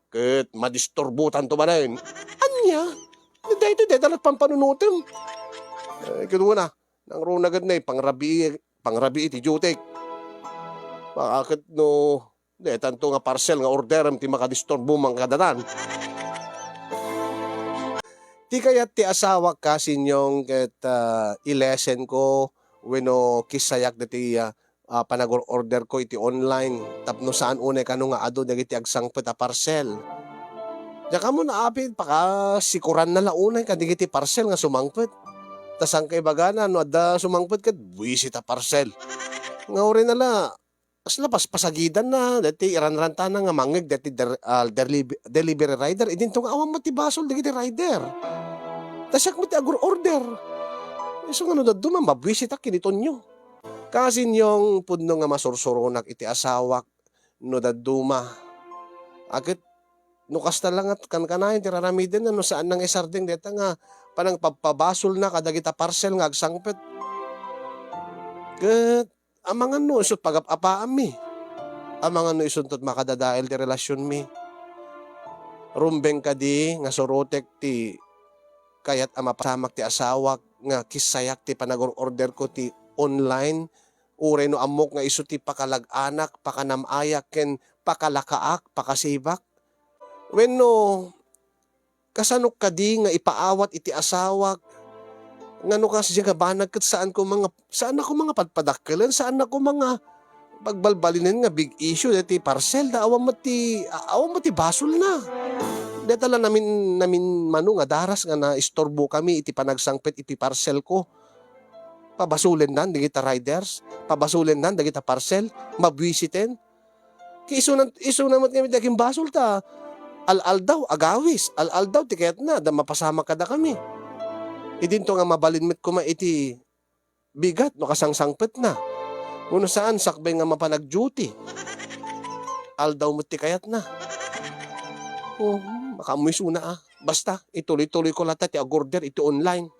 ket madisturbotanto manen. Ania? Daytoy deta nagpampanunotem. Eh, ket una, nangruna ket nay, pangrabii, pangrabii ti duty. Baka ket no, detanto nga parcel nga orderem ti makadisturbo man kadatan. Ti kayat ti asawak, Kasinyong, ket, ah, i-lessen ko wenno kissayak dagiti, ah, ah, panagor-order ko iti online tapno saan unay kano nga adu dagiti agsangpet a parcel. Diak ammo no apay, pakasikuranna la unay kadagiti parcel nga sumangpet. Ta saan ka ibagana, no adda sumangpet ket buisit a parcel. Nga uray na la, kasla pas-, pasagidanna, dagiti iranrantana nga mangngeg dagiti der-, ah, derlib-, delivery rider. Idinto nga awan met ti basol dagiti rider. Ta siak met ti agur-order. Isu nga no dadduma, mabuisitak ken ni Tonyo. Kasinyong, pudno nga masursuronak iti asawak no dadduma. Ket no kasta la nga kankanayon ti raramidenna, no saan nga isardeng dayta nga panangpabpabasolna kadagita parcel nga agsangpet. Ket amangan no isu ti pagap-apaammi. Amangan no isunto ti makadadael ti relasionmi. Rumbeng kadi nga surotek ti kayat a mapasamak ti asawak nga kissayak ti panagor-order ko ti online, uray no ammok nga isu ti pakalag-anak, pakanam-ayak, ken pakalakaak, pakasibak? Wenno, kasano kadi nga ipaawat iti asawak nga no kasdiay nga banag ket saan koma nga, saan a koma nga padpadakkelen, saan a koma nga pagbalbalinen nga big issue daytoy parcel, ta awan met ti, a-, awan met ti basolna. Dayta la namin-, naminmano nga daras nga naistorbokami iti panagsangpet iti parcelko. Pabasolennan dagita riders, pabasolennan dagita parcel, mabuisiten. Ket isuna, isuna met ngamin ti agimbasol ta al-aldaw agawis, al-aldaw ti kayatna, da mapasamak kadakami. Idinto nga mabalin met koma iti bigat no kasangsangpetna. Wenno saan, sakbay nga mapan ag-duty. Aldaw met ti kayatna. Oh, makaammo isuna, ah. Basta, ituloy-tuloyko latta ti ag-order iti online.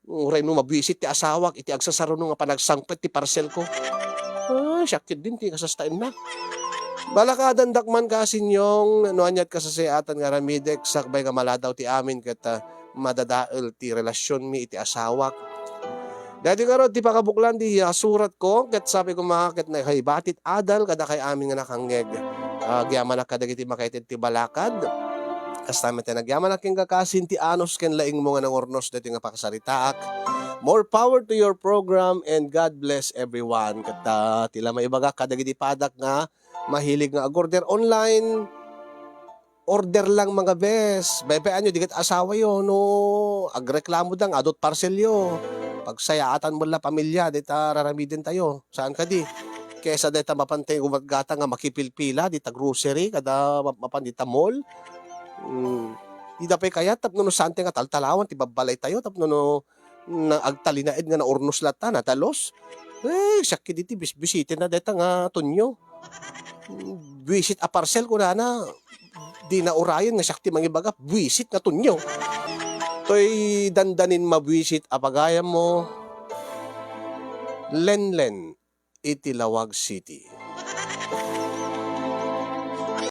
Uray no mabuisit ti asawak iti agsasaruno nga panagsangpet ti parcelko. Ah, siak ketdin ti kasastaenna. Balakadandak man, Kasinyong, no aniat kasasayaatan nga aramidek, sakbay nga maladaw ti amin ket, ah, madadael ti relasionmi iti asawak. Daytoy ngarud ti pakabuklan ti, ah, suratko, ket sapay koma ket nakaibatit adal kadakay amin nga nakangngeg. Ah, agyamanak kadagiti makaited ti balakad. Kasta met ti nagyamanak ken kakasin ti anus ken laingmo nga nangurnos daytoy nga pakasaritaak. More power to your program and God bless everyone. Ket, ah, ti la maibagak kadagiti padak nga mahilig nga ag-order online, order lang, mga bes. Baybayanyo, di ket asawayo, no agreklamo da nga adut parcelyo. Pagsayaatan mo la pamilya, dayta raramidentayo. Saan kadi? Kesa dayta mapan ti gumatgata nga makipilpila, dita grocery, kada ma-, mapan dita mall. Hmm. Dida pay kayat, tapno no saan ti nga taltalawan, ti babbalaytayo, tapno no na agtalinaed nga naurnos latta, natalus. Eh, siak ket iti bisbisiten na dayta nga Tonyo. Buisit a parcel, kunana. Dina urayen nga siak ti mangibaga, buisit nga Tonyo. Toy dandanin mabuisit a pagayammo, Lenlen iti Laoag City.